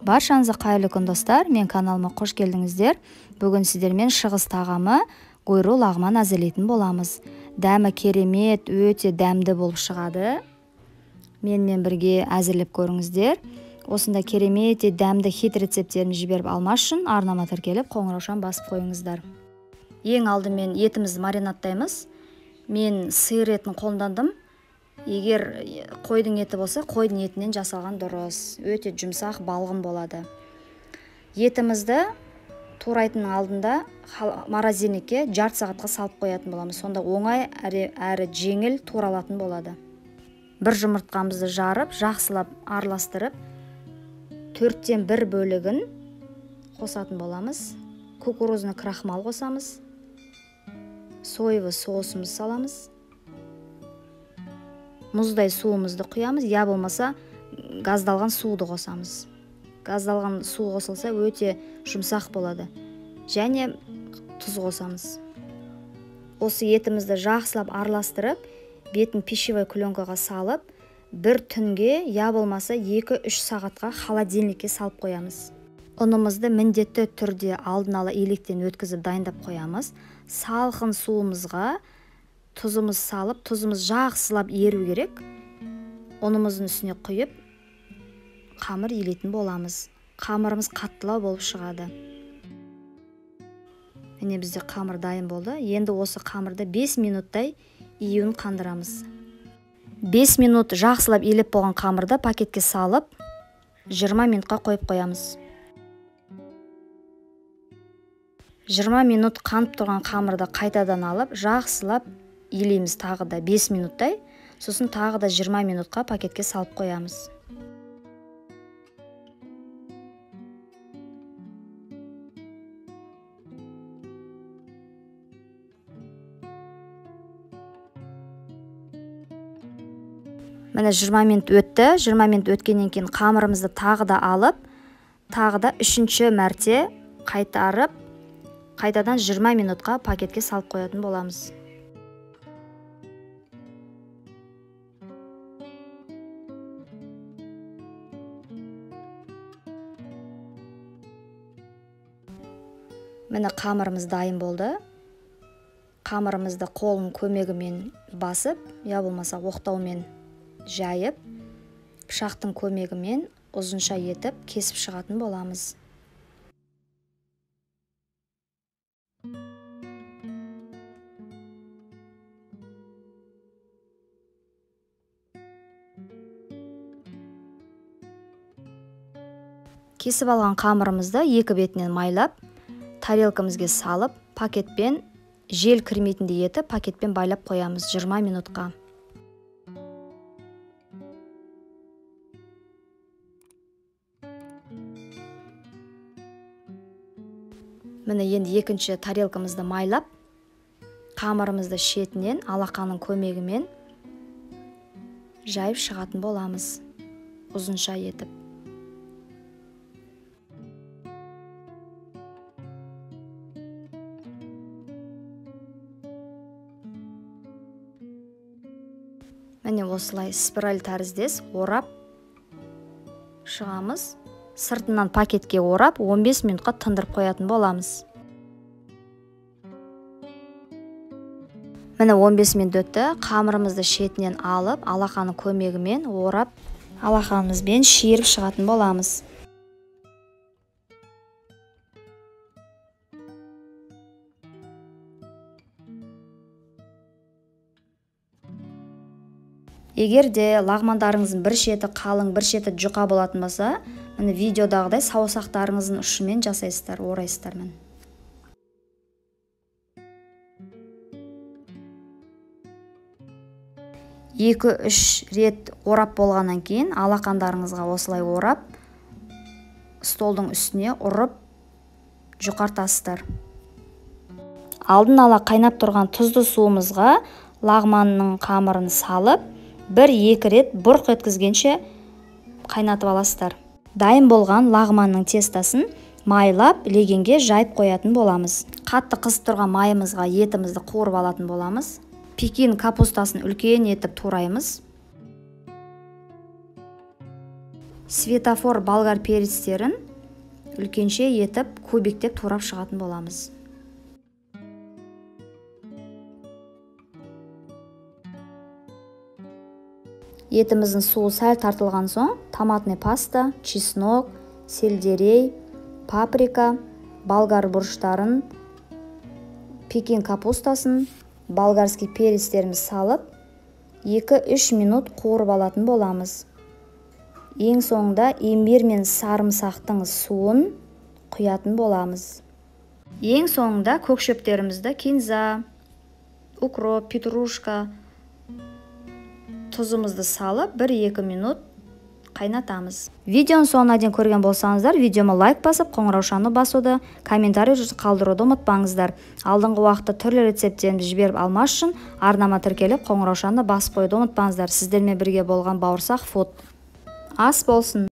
Баршаңызға қайырлы күн, достар. Мен каналыма қош келдіңіздер. Бүгін сіздермен шығыс тағамы гойру лағман әзірлейтін боламыз. Дәмі керемет, өте дәмді болып шығады. Менімен бірге әзірлеп көріңіздер. Осында керемет дәмді хит рецепттерін жіберіп алмас үшін арнама тіркеліп, қоңыраушаны басып қойыңыздар. Ең алдымен етімізді маринадтаймыз. Мен сиыр етін қолдандым. Егер қойдың еті болса, қойдың етінен жасалған дұрыс. Өте жұмсақ, балғын болады. Етімізді турайтынның алдында морозильникке жарты сағатқа салып қоятын боламыз. Сонда оңай әрі жеңіл туралатын болады. Бір жұмыртқамызды жарып, жақсылап араластырып, 1/4 бөлігін қосатын боламыз. Кукурузный крахмал қосамыз. Соевый соусымызды саламыз. Мұздай суымызды құямыз, я болмаса газдалған суды қосамыз. Газдалған су қосылса өте жұмсақ болады. Және тұз қосамыз. Осы етімізді жақсылап араластырып, бетін пищевой пленкаға салып, бір түнге, я болмаса 2-3 сағатқа холодильникке салып қоямыз. Ұнымызды міндетті түрде алдын ала електен өткізіп дайындап қоямыз. Салқын суымызға тұзымыз салып, тұзымыз жақсылап еру керек. Ұнымыздың үстіне құйып, қамыр илейтін боламыз. Қамырымыз қаттылау болып шығады. Міне бізде қамыр дайын болды. Енді осы қамырды 5 минуттай июін қандырамыз. 5 минут жақсылап илеп болған қамырды пакетке салып, 20 минутқа қойып қоямыз. 20 минут қанып тұрған қамырды қайтадан алып, жақсылап илейміз тағы да 5 минуттай, сосын тағы да 20 минутқа пакетке салып қоямыз. Міне 20 минут өтті. 20 минут өткеннен кейін қамырымызды тағы да алып, тағы да 3-ші мәрте қайтарып, қайтадан 20 минутқа пакетке салып қоятын боламыз. Міне қамырымыз дайын болды. Қамырымызды қолының көмегімен басып, я болмаса оқтаумен жайып, пышақтың көмегімен ұзынша етіп кесіп шығатын боламыз. Кесіп алған қамырымызды екі бетінен майлап, тарелкамызге салып, пакетпен жел кірмейтіндей етіп пакетпен байлап қоямыз 20 минутқа. Міне енді екінші тарелкамызды майлап, қамырымызды шетінен алақанның көмегімен жайып шығатын боламыз, ұзынша етіп. Міне осылай спираль тәріздес орап шығамыз. Сыртынан пакетке орап 15 минутқа тындырып қоятын боламыз. Міне 15 минут өтті. Қамырымызды шетінен алып, алақанның көмегімен орап, алақанымызбен шиіріп шығатын боламыз. Егер де лағмандарыңыздың бір шеті қалың, бір шеті жұқа болатын болса, міне видеодағыдай саусақтарыңыздың ұшымен жасайсыздар, орайсыздар міне. Екі-үш рет орап болғаннан кейін алақандарыңызға осылай орап, столдың үстіне ұрып жұқартасыздар. Алдын ала қайнап тұрған тұзды суымызға лағманның қамырын салып, 1-2 рет бұрқ еткізгенше қайнатып аласыздар. Дайын болған лағманның тестасын майлап, легенге жайып қоятын боламыз. Қатты қызып тұрған майымызға етімізді қуырып алатын боламыз. Пекин капустасын үлкен етіп тураймыз. Светофор болгар перецтерін үлкенше етіп кубиктеп турап шығатын боламыз. Етіміздің суы сәл тартылған соң томатный паста, чеснок, сельдерей, паприка, болгар бұрыштарын, пекин капустасын, болгарский перецтерімізді салып, 2-3 минут қуырып алатын боламыз. Ең соңында имбир мен сарымсақтың суын құятын боламыз. Ең соңында көк шөптерімізді кинза, укроп, петрушка, тұзымызды салып 1-2 минут қайнатамыз. Видеоның соңына дейін көрген болсаңыздар, видеома лайк басып, қоңыраушаны басуды, комментарий қалдыруды ұмытпаңыздар. Алдыңғы уақытта түрлі рецепттерімді жіберіп алмас үшін арнама тіркеліп, қоңыраушаны басып қоюды ұмытпаңыздар. Сіздермен бірге болған Бауырсақ Фуд. Ас болсын.